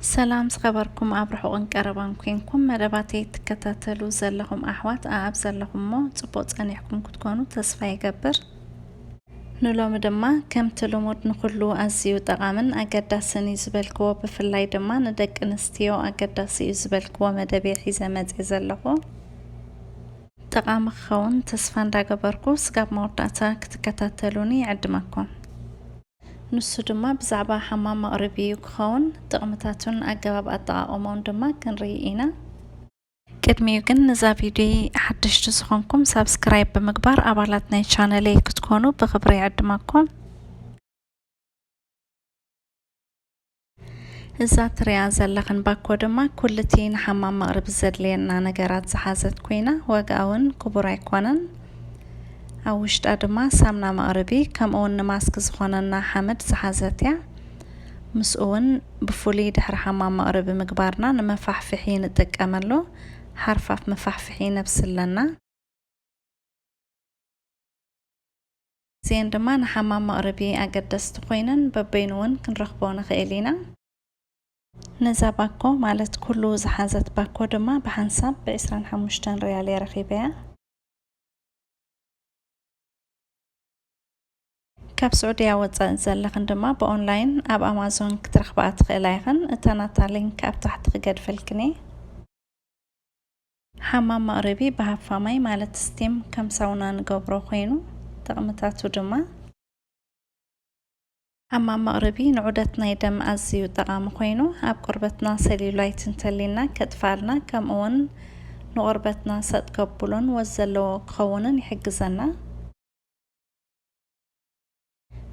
ሰላም ዝኸበርኩም ኣብ ርሑቕን ቀረባን ኮንኩም መደባተይ ትከታተሉ ዘለኹም ኣሕዋት ኣኣብ ዘለኹም እሞ ጽቡቕ ጸኒሕኩም ክትኮኑ ተስፋ ይገብር። ንሎሚ ድማ ከምቲ ልሙድ ንኹሉ ኣዝዩ ጠቓምን ኣገዳስን እዩ ዝበልክዎ፣ ብፍላይ ድማ ንደቂ ኣንስትዮ ኣገዳሲ እዩ ዝበልክዎ መደብ እየ ሒዘ መጽየ ዘለኹ። ጠቓሚ ክኸውን ተስፋ እንዳገበርኩ ስጋብ መወዳእታ ክትከታተሉኒ ይዕድመኩም። ንሱ ድማ ብዛዕባ ሓማም መቕርቢ እዩ ክኸውን። ጥቕምታቱን ኣገባብ ኣጠቓቕማኡን ድማ ክንርኢ ኢና። ቅድሚኡ ግን ነዛ ቪድዮ ሓደሽቲ ዝኾንኩም ሳብስክራይብ ብምግባር ኣባላት ናይ ቻነለይ ክትኮኑ ብኽብሪ ይዕድመኩም። እዛ ትሪኣ ዘለኽን ባኮ ድማ ኩልቲ ንሓማም መቕርቢ ዘድልየና ነገራት ዝሓዘት ኮይና ዋጋኣ እውን ክቡር ኣይኮነን። ኣብ ውሽጣ ድማ ሳምና መቕርቢ ከምኡ እውን ንማስክ ዝኾነና ሓመድ ዝሓዘት እያ። ምስኡ እውን ብፍሉይ ድሕሪ ሓማም መቕርቢ ምግባርና ንመፋሕፍሒ ንጥቀመሉ ሓርፋፍ መፋሕፍሒ ነብሲ ኣለና። እዚኤን ድማ ንሓማም መቕርቢ ኣገደስቲ ኮይነን በበይኑ እውን ክንረኽቦ ንኽእል ኢና። ነዛ ባኮ ማለት ኩሉ ዝሓዘት ባኮ ድማ ብሓንሳብ ብ ዕስራን ሓሙሽተን ሪያል እየ ረኺበያ። ካብ ስዑድያ ወጻኢ ዘለኽን ድማ ብኦንላይን ኣብ ኣማዞን ክትረኽብኣ ትኽእላ ኢኽን። እታ ናታ ሊንክ ኣብ ታሕቲ ክገድፈልክን እየ። ሓማም መቕረቢ ብሃፋ ማይ ማለት ስቲም ከም ሳውና ንገብሮ ኮይኑ ጥቕምታቱ ድማ ሓማም መቕረቢ ንዑደት ናይ ደም ኣዝዩ ጠቓሚ ኮይኑ ኣብ ቆርበትና ሰሊዩላይት እንተሊና ከጥፋልና ከምኡ እውን ንቆርበትና ሰጥ ከብሉን ወዝ ዘለዎ ክኸውንን ይሕግዘና።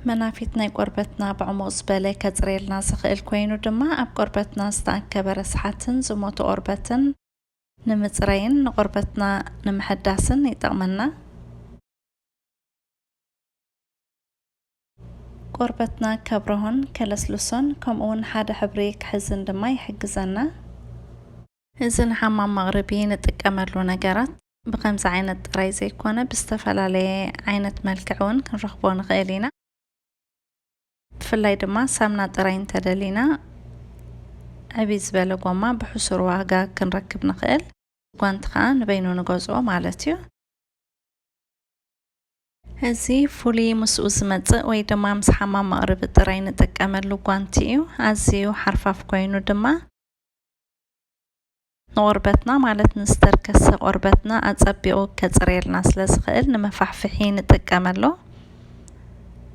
መናፊት ናይ ቆርበትና ብዕሙቕ ዝበለ ከጽርየልና ዝኽእል ኮይኑ ድማ ኣብ ቆርበትና ዝተኣከበ ረስሓትን ዝሞተ ቆርበትን ንምጽራይን ንቆርበትና ንምሕዳስን ይጠቕመና። ቆርበትና ከብርሆን ከለስልሶን ከምኡ እውን ሓደ ሕብሪ ክሕዝን ድማ ይሕግዘና። እዚ ንሓማም መቕርቢ ንጥቀመሉ ነገራት ብኸምዚ ዓይነት ጥራይ ዘይኮነ ብዝተፈላለየ ዓይነት መልክዕ እውን ክንረኽቦ ንኽእል ኢና። ብፍላይ ድማ ሳምና ጥራይ እንተደሊና ዕብይ ዝበለ ጎማ ብሕሱር ዋጋ ክንረክብ ንኽእል። ጓንቲ ከዓ ንበይኑ ንገዝኦ ማለት እዩ። እዚ ፍሉይ ምስኡ ዝመጽእ ወይ ድማ ምስ ሓማም መቕርቢ ጥራይ ንጥቀመሉ ጓንቲ እዩ። ኣዝዩ ሓርፋፍ ኮይኑ ድማ ንቆርበትና ማለት ንዝተርከሰ ቆርበትና ኣጸቢቑ ከጽርየልና ስለ ዝኽእል ንመፋሕፍሒ ንጥቀመሉ።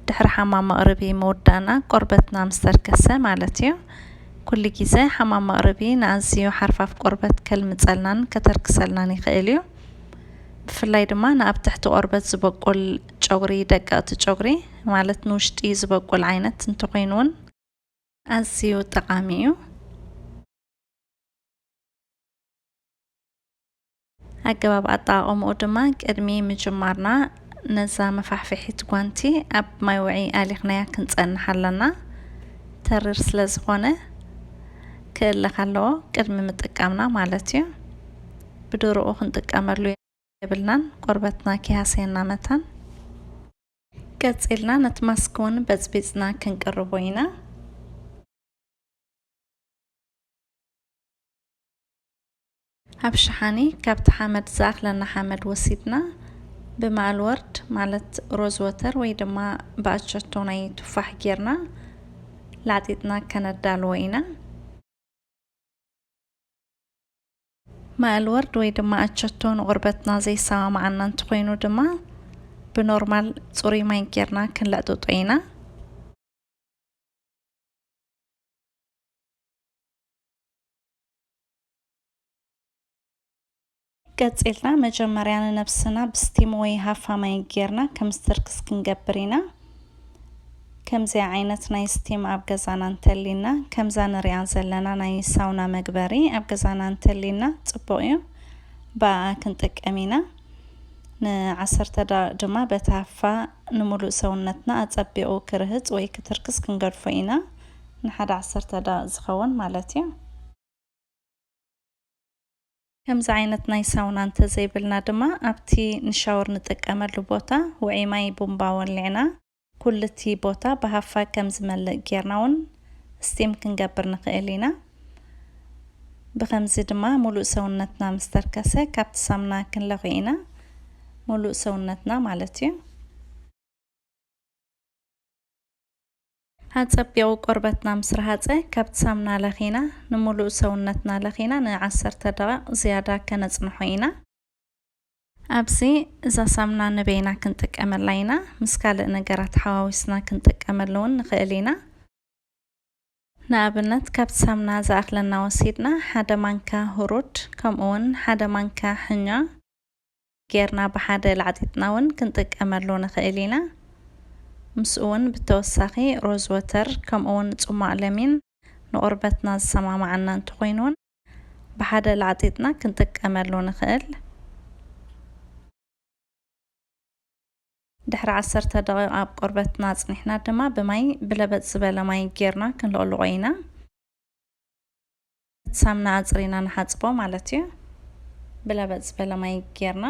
ድሕሪ ሓማም መቕርቢ ምውዳእና ቆርበትና ምስ ተርከሰ ማለት እዩ። ኩሉ ግዜ ሓማም መቕርቢ ንኣዝዩ ሓርፋፍ ቆርበት ከልምጸልናን ከተርክሰልናን ይኽእል እዩ። ብፍላይ ድማ ንኣብ ትሕቲ ቆርበት ዝበቁል ጨጉሪ፣ ደቀቕቲ ጨጉሪ ማለት ንውሽጢ ዝበቁል ዓይነት እንተኾይኑ እውን ኣዝዩ ጠቓሚ እዩ። ኣገባብ ኣጠቓቕምኡ ድማ ቅድሚ ምጅማርና ነዛ መፋሕፍሒት ጓንቲ ኣብ ማይ ውዑይ ኣሊኽናያ ክንጸንሕ ኣለና። ተሪር ስለ ዝኾነ ክእለኽ ኣለዎ ቅድሚ ምጥቃምና ማለት እዩ። ብድሮኡ ክንጥቀመሉ የብልናን፣ ቆርበትና ኪሃሰየና መታን። ቀጺልና ነቲ ማስክ እውን በጽቢጽና ክንቅርቦ ኢና። ኣብ ሸሓኒ ካብቲ ሓመድ ዝኣኽለና ሓመድ ወሲድና ብማእል ወርድ ማለት ሮዝ ወተር ወይ ድማ ብኣቸቶ ናይ ቱፋሕ ጌርና ላዕጢጥና ከነዳልዎ ኢና። ማእል ወርድ ወይ ድማ ኣቸቶ ንቆርበትና ዘይሰማማዓና እንተኾይኑ ድማ ብኖርማል ጽሩይ ማይ ጌርና ክንለዕጥጦ ኢና። ቀጺልና መጀመርያ ንነብስና ብስቲም ወይ ሃፋ ማይ ጌርና ከም ስተርክስ ክንገብር ኢና። ከምዚኣ ዓይነት ናይ ስቲም ኣብ ገዛና እንተሊና፣ ከምዛ ንሪኣ ዘለና ናይ ሳውና መግበሪ ኣብ ገዛና እንተሊና ጽቡቕ እዩ። ብኣኣ ክንጥቀም ኢና። ንዓሰርተ ደቂቕ ድማ በታ ሃፋ ንምሉእ ሰውነትና ኣጸቢቑ ክርህጽ ወይ ክትርክስ ክንገድፎ ኢና። ንሓደ ዓሰርተ ደቂቕ ዝኸውን ማለት እዩ። ከምዚ ዓይነት ናይ ሳውና እንተዘይብልና ድማ ኣብቲ ንሻወር ንጥቀመሉ ቦታ ውዑይ ማይ ቡምባ ወሊዕና ኩሉ እቲ ቦታ ብሃፋ ከም ዝመልእ ጌርና እውን ስቲም ክንገብር ንኽእል ኢና። ብኸምዚ ድማ ሙሉእ ሰውነትና ምስ ተርከሰ ካብቲ ሳምና ክንለኹ ኢና። ሙሉእ ሰውነትና ማለት እዩ። ኣጸቢቑ ቆርበትና ምስ ረሃጸ ካብቲ ሳምና ለኺና፣ ንሙሉእ ሰውነትና ለኺና ንዓሰርተ ደቂቕ ዝያዳ ከነጽንሖ ኢና። ኣብዚ እዛ ሳምና ንበይና ክንጥቀመላ ኢና፣ ምስ ካልእ ነገራት ሓዋዊስና ክንጥቀመሉ እውን ንኽእል ኢና። ንኣብነት፣ ካብቲ ሳምና ዝኣኽለና ወሲድና ሓደ ማንካ ሁሩድ፣ ከምኡ እውን ሓደ ማንካ ሕኛ ጌርና ብሓደ ላዕጢጥና እውን ክንጥቀመሉ ንኽእል ኢና። ምስኡ እውን ብተወሳኺ ሮዝ ወተር፣ ከምኡ እውን ጽሟቕ ለሚን ንቆርበትና ዝሰማማዓና እንተኾይኑ እውን ብሓደ ላዕጢጥና ክንጥቀመሉ ንኽእል። ድሕሪ ዓሰርተ ደቂቕ ኣብ ቆርበትና ኣጽኒሕና ድማ ብማይ ብለበጥ ዝበለ ማይ ጌርና ክንልቕልቖ ኢና። እቲ ሳምና ኣጽሪና ንሓጽቦ ማለት እዩ። ብለበጥ ዝበለ ማይ ጌርና።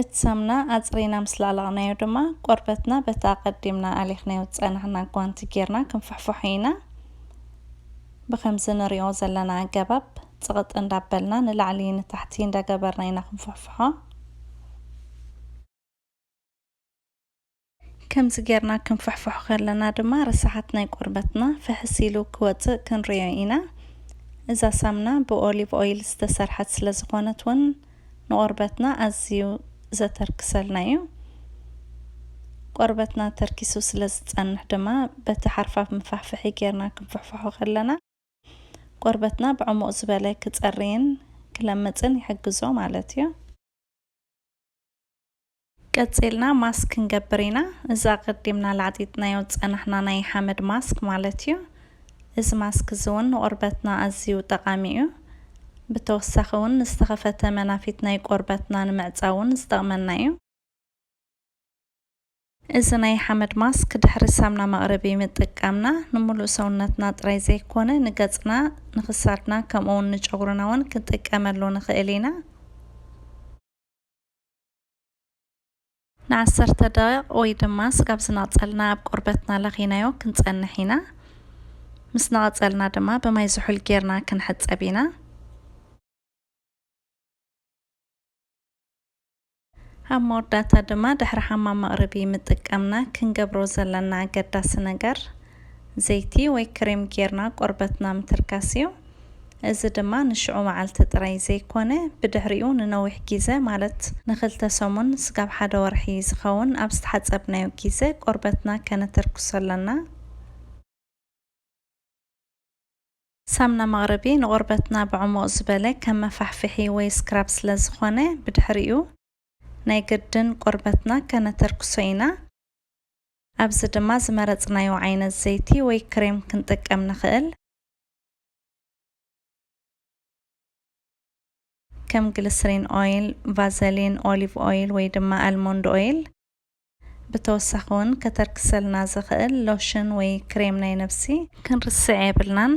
እቲ ሳምና ኣጽሪና ምስ ላቕለቕናዮ ድማ ቆርበትና በቲ ኣቐዲምና ኣሊኽናዮ ዝጸናሕና ጓንቲ ጌርና ክንፍሕፍሖ ኢና። ብኸምዚ ንሪኦ ዘለና ኣገባብ ጽቕጥ እንዳበልና ንላዕሊ ንታሕቲ እንዳገበርና ኢና ክንፍሕፍሖ። ከምዚ ጌርና ክንፍሕፍሖ ከለና ድማ ርሳሓት ናይ ቆርበትና ፍሕስ ኢሉ ክወጽእ ክንሪኦ ኢና። እዛ ሳምና ብኦሊቭ ኦይል ዝተሰርሐት ስለ ዝኾነት እውን ንቆርበትና ኣዝዩ ዘተርክሰልና እዩ። ቆርበትና ተርኪሱ ስለ ዝጸንሕ ድማ በቲ ሓርፋፍ መፋሕፍሒ ጌርና ክንፍሕፍሖ ከለና ቆርበትና ብዕሙቕ ዝበለ ክጸርይን ክለምጽን ይሕግዞ ማለት እዩ። ቀጺልና ማስክ ክንገብር ኢና። እዚ ኣቐዲምና ላዕጢጥናዮ ዝጸናሕና ናይ ሓመድ ማስክ ማለት እዩ። እዚ ማስክ እዚ እውን ንቆርበትና ኣዝዩ ጠቓሚ እዩ። ብተወሳኺ እውን ንዝተኸፈተ መናፊት ናይ ቆርበትና ንምዕጻው እውን ዝጠቕመና እዩ። እዚ ናይ ሓመድ ማስክ ድሕሪ ሳምና መቕረቢ ምጥቃምና ንሙሉእ ሰውነትና ጥራይ ዘይኮነ ንገጽና፣ ንኽሳድና፣ ከምኡ እውን ንጨጉርና እውን ክንጥቀመሉ ንኽእል ኢና። ንዓሰርተ ደቂቕ ወይ ድማ ስጋብ ዝነቕጸልና ኣብ ቆርበትና ለኺናዮ ክንጸንሕ ኢና። ምስ ነቐጸልና ድማ ብማይ ዝሑል ጌርና ክንሕጸብ ኢና። ኣብ መወዳእታ ድማ ድሕሪ ሓማም መቕረቢ ምጥቃምና ክንገብሮ ዘለና ኣገዳሲ ነገር ዘይቲ ወይ ክሬም ጌርና ቆርበትና ምትርካስ እዩ። እዚ ድማ ንሽዑ መዓልቲ ጥራይ ዘይኮነ ብድሕሪኡ ንነዊሕ ግዜ ማለት ንኽልተ ሰሙን ስጋብ ሓደ ወርሒ ዝኸውን ኣብ ዝተሓጸብናዮ ግዜ ቆርበትና ከነተርክሶ ኣለና። ሳምና መቕረቢ ንቆርበትና ብዕሙቕ ዝበለ ከም መፋሕፍሒ ወይ ስክራብ ስለ ዝኾነ ብድሕሪኡ ናይ ግድን ቆርበትና ከነተርክሶ ኢና። ኣብዚ ድማ ዝመረጽናዮ ዓይነት ዘይቲ ወይ ክሬም ክንጥቀም ንኽእል። ከም ግሊሰሪን ኦይል፣ ቫዘሊን ኦሊቭ ኦይል ወይ ድማ ኣልሞንድ ኦይል። ብተወሳኺ እውን ከተርክሰልና ዝኽእል ሎሽን ወይ ክሬም ናይ ነብሲ ክንርስዕ የብልናን።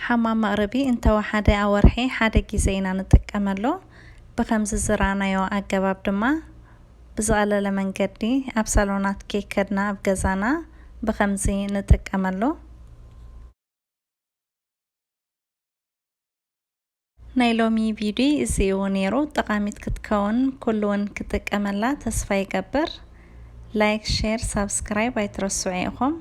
ሓማም መቕረቢ እንተወሓደ ኣብ ወርሒ ሓደ ግዜ ኢና ንጥቀመሉ። ብኸምዚ ዝረኣናዮ ኣገባብ ድማ ብዝቐለለ መንገዲ ኣብ ሳሎናት ከይከድና ኣብ ገዛና ብኸምዚ ንጥቀመሉ። ናይ ሎሚ ቪድዮ እዚ እዩ ነይሩ። ጠቓሚት ክትከውን ኩሉ እውን ክጥቀመላ ተስፋ ይገብር። ላይክ፣ ሼር፣ ሳብስክራይብ ኣይትረስዑ ኢኹም።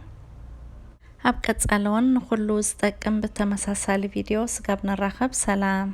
ኣብ ቀጻሊ እውን ንኹሉ ዝጠቅም ብተመሳሳሊ ቪድዮ ስጋብ ንራኸብ፣ ሰላም።